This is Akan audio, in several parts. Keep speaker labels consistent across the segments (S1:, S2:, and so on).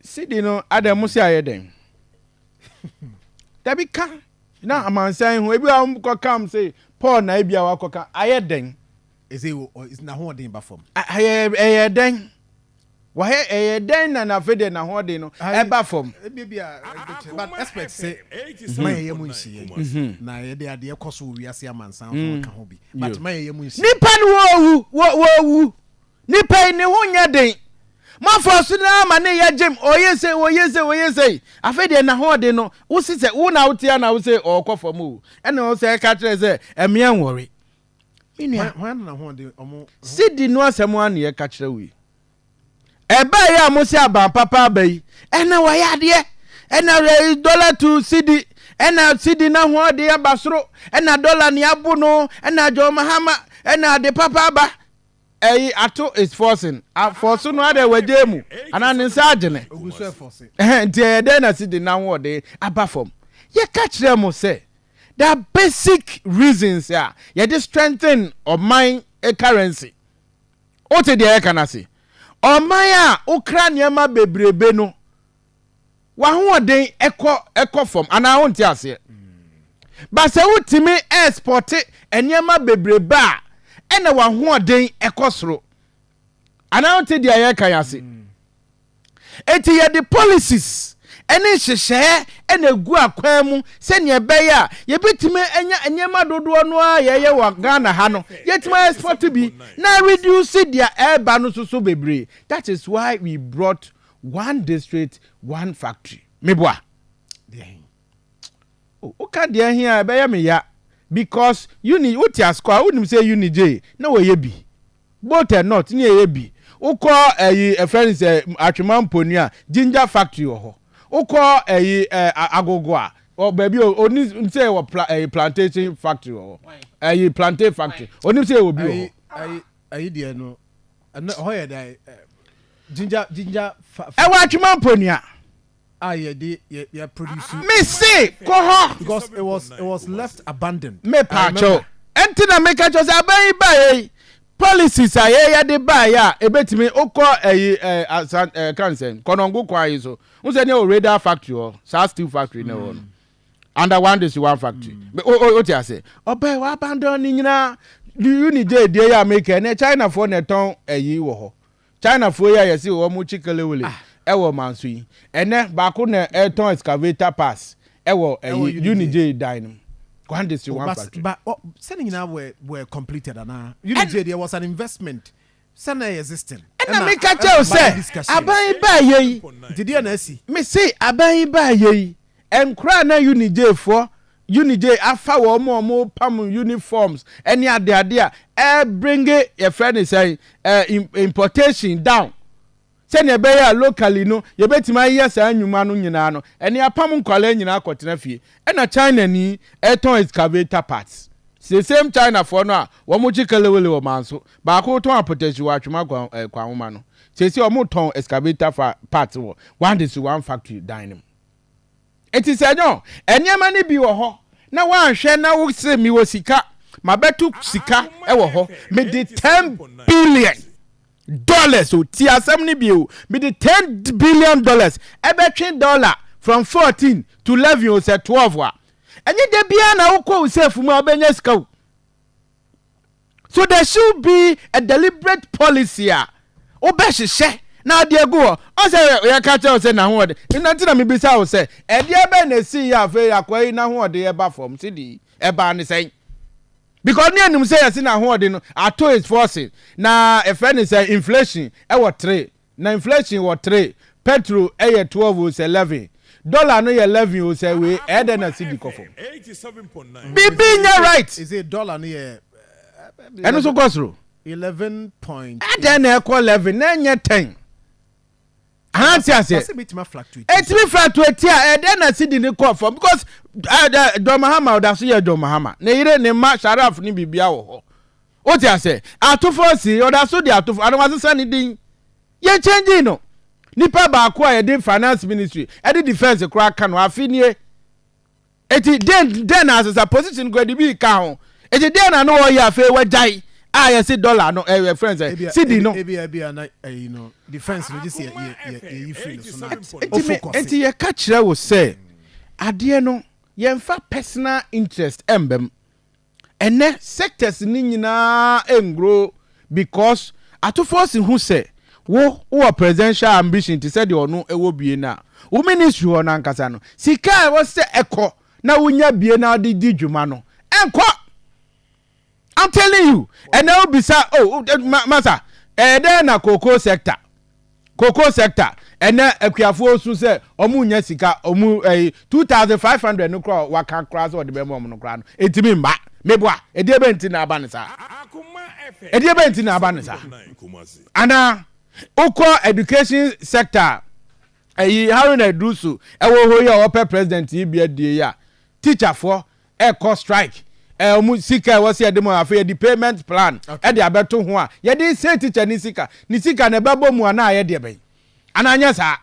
S1: Cedi no adam mo sɛ ayɛ dɛn? Dabi, ka na amansan ho ebi a wɔkɔ kam sɛ Paul na ebi a wakɔka ayɛ dɛn?
S2: Ɛsɛ n'ahoɔden ba fam.
S1: Ɛyɛ dɛn? Wahɛ ɛyɛ dɛn na n'afɛ deɛ n'ahoɔden no ɛba fam?
S2: Ebi bi a, but expert sɛ ma yɛyɛ mu nhyia na yɛde adeɛ kɔ so wɔ wiase amansan so ka ho bi, but ma yɛyɛ mu nhyia.
S1: Nipa no wɔwu, wɔwu. Nipa yi ne ho nyɛ den. Moafa so na ama ne yɛ gyem, ɔyɛ sɛ, ɔyɛ sɛ, ɔyɛ sɛ. Afei deɛ n'ahoɔden no, wosi sɛ wo na wote na wo sɛ ɔrekɔ fam o, ɛna wo sɛ ɛka kyerɛ sɛ ɛmea nwɔre. Me nua,
S2: hwan na n'ahoɔden ɔmo?
S1: Sidi no asɛm a ne yɛka kyerɛ wo yi, ɛbaa yi a mo sɛ aban papa aba yi, ɛna wɔyɛ adeɛ, ɛna dollar to cedi, ɛna cedi n'ahoɔden aba soro, ɛna dollar ne abo no, ɛna John Mahama, ɛna ade papa aba. Ɛyi ato is forcing afɔso no adɛ wagye mu anaa ne nsa agyene.
S2: Ogu so ɛfɔse.
S1: Ɛhɛn, nti ɛyɛ dɛn na cedi n'ahoɔden aba fam? Yɛka kyerɛ mo sɛ there are basic reasons a yɛde strengthen ɔman currency. Wote deɛ yɛka no ase? Ɔman a wokra nneɛma bebrebe no, w'ahoɔden ɛkɔ fam anaa wonte aseɛ? Ba sɛ wotumi export nneɛma bebrebe a, ɛna w'ahoɔden ɛkɔ soro anaa wonte deɛ yɛka yɛ ase? Eti yɛde policies ɛne nhyehyɛeɛ ɛna egu akwan mu sɛnea ɛbɛyɛ a yɛbɛtumi anya nneɛma dodoɔ no a yɛyɛ wɔ Ghana ha no, yɛtumi export bi na reduce deɛ ɛreba no soso bebree. That is why we brought One District One Factory. Meboa woka deɛ he a ɛbɛyɛ me ya because uni wote asokɔ a, wonim sɛ Unigye na wɔyɛ bi, both and not ne yɛyɛ bi. Wokɔ ɛyi, ɛfrɛ no sɛ Atwema Mponu a, ginger factory wɔ hɔ. Wokɔ ɛyi Agogo a, baabi a oni sɛ wɔ ɛyi plantation factory wɔ hɔ, ɛyi plantain factory, onim sɛ ɛwɔ bi wɔ hɔ.
S2: Ayi deɛ no, ɛno ɛhɔ yɛ dɛ ginger fa.
S1: Ɛwɔ Atwema Mponua.
S2: A yɛde yɛ produce.
S1: Me se kɔ hɔ.
S2: Because it was left abandoned.
S1: Me paakyɛw, ɛnti na meka kyerɛ sɛ aban yi baeɛ yi, policies a yɛyɛ de baeɛ a ebetumi wokɔ ɛyi asan kan sɛn Kɔnɔngo kwan yi so n sɛ ne wɔ radar factory hɔ, saa steel factory ne wɔ no under One District One Factory. O te ase, ɔbɛn wɔ abandon ne nyinaa. Unigye die yi a meka ɛnɛ, Chinafoɔ na ɛtɔn ɛyi wɔ hɔ. Chinafoɔ yi a yɛsi wɔn kyi kelewele ɛwɔ Manso yi, ɛnɛ baako na ɛtɔn excavator parts ɛwɔ ɛyi Unigye dan no mu, One District One Factory.
S2: But sɛne nyinaa were completed anaa? Unigye there was an investment sɛne ɛyɛ existing.
S1: Ɛna meka kyerɛ wo sɛ aban yi baayɛ yi.
S2: Nti deɛ na asi?
S1: Me se aban yi baayɛ yi, nkora na Unigyefoɔ, Unigye afa wɔn a wɔn pam uniforms ɛne adeade a ɛbringe, yɛfrɛ ne sɛn, importation down sɛnea ɛbɛyɛ a locally no yɛbɛtumi ayɛ saa nnwuma no nyinaa no, ɛne apam nkwalaa nyinaa akɔtena fie, ɛna China ni ɛtɔn excavator parts. The same Chinafoɔ no a wɔn kyi kelewele wɔ Manso, baako tɔn apotɛsi wɔ Atwema Kwanhoma no, sese wɔn tɔn excavator parts wɔ One District One Factory dan no mu. Eti sɛ nyɔ nneɛma no bi wɔ hɔ na wanhwɛ na wosɛ mi wɔ sika ma bɛto sika ɛwɔ hɔ, mede $10 billion o, ti asɛm no bi o, mede $10 billion ɛbɛtwe dollar from 14 to 11 o, sɛ 12 a, ɛnyɛ da biara na wokɔ wo safe mu a wobɛnya sika o. So there should be a deliberate policy a wobɛhyehyɛ na ade agu hɔ. Ɔsɛ yɛka kyerɛ wo sɛ n'ahoɔden nna nti na mebisa wo sɛ ɛdeɛ bɛn na ɛsii yɛ afei akoa yi n'ahoɔden ɛba fam, sidi ɛbaa ne sɛn? Because ne anim sɛ yɛse n'ahoɔden no ato is forcing na ɛfrɛ ne sɛ inflation ɛwɔ 3 na inflation wɔ 3, petrol ɛyɛ 12 o, sɛ 11, dollar no yɛ 11 o, sɛ wei ɛyɛ dɛ na sidi kɔ fam, biribi nyɛ right.
S2: Is it dollar no yɛ?
S1: Ɛno nso kɔ soro.
S2: 11 point.
S1: Ɛdɛn na ɛkɔ 11 na ɛnyɛ 10 ahanti aseɛ?
S2: Ɔsɛ bituma fluctuate.
S1: Ɛtumi fluctuate a, ɛdɛn na sidi ne kɔ fam? Because John Mahama ɔda so yɛ John Mahama, ne yere, ne mma, Sharaf ne biribia wɔ hɔ. Wote aseɛ? Atofo si ɔda so de atofo ana wasesa ne din, yɛn change no, nipa baako a yɛde finance ministry ɛde defence koraa ka no afe nie. Eti den den na asesa position kora de bi ka ho. Eti den na no wɔyɛ afei wagyae? A yɛsi dollar no, ɛyɛ friend sɛ cedi no.
S2: Ebi na ɛyi no, defence no gye sɛ yɛ yɛyi firi no so na
S1: nti me nti yɛka kyerɛ wo sɛ adeɛ no, yɛmfa personal interest ɛmbɛm. Ɛnɛ sectors ni nyinaa ɛngrow because atofoɔ si ho sɛ wo wowɔ presidential ambition te sɛ deɛ ɔno ɛwɔ bie no a, wo ministry hɔ no ankasa no, sika a ɛwɔ sɛ ɛkɔ na wonya bie na wode di dwuma no ɛnkɔ. I'm telling you, ɛnɛ wobisa, oh, masa, ɛyɛ dɛn na cocoa sector ɛnɛ akuafoɔ su sɛ ɔmo nya sika, ɔmo ɛyi 2,500 no koraa, waka koraa sɛ ɔde bɛma ɔmo no koraa no, etimi mba meboa. Ɛdeɛ bɛ nti na aba ne saa? Ɛdeɛ bɛ nti na aba ne saa? Anaa wokɔ education sector, ɛyi Haruna Iddrisu ɛwɔ hɔ yi a ɔpɛ president yi bi adie yi a, teacherfoɔ ɛkɔ strike. Ɔmo sika ɛwɔ sɛ yɛde mu, afei yɛde payment plan ɛde abɛto ho a yɛde se teacher ne sika ne sika na ɛbɛbɔ mu anaa yɛdeɛ bɛn anaa nyɛ saa.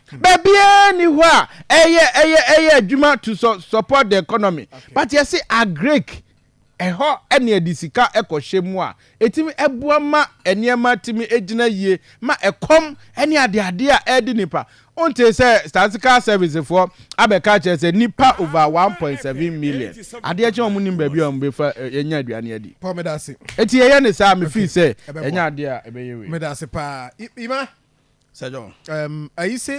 S1: Baabiara ni hɔ a ɛyɛ adwuma to support the economy, but yɛsi agric ɛhɔ ɛne yɛde sika ɛkɔhyɛ mu a ɛtumi ɛboa ma nneɛma tumi gyina yie ma ɛkɔm ɛne adeade a ɛdi nipa. Wonte sɛ Statistical Service foɔ abɛka kyerɛ sɛ nipa over 1.7 million adeɛ kyɛn wɔn nim baabi a wɔn bɛfa yɛnya aduane adi?
S2: Paul, meda ase.
S1: Eti yɛyɛ ne saa, mefi sɛ ɛnyɛ adeɛ a ɛbɛyɛ wei.
S2: Meda ase paa, Ima.
S3: Sir John.
S2: Ayi sɛ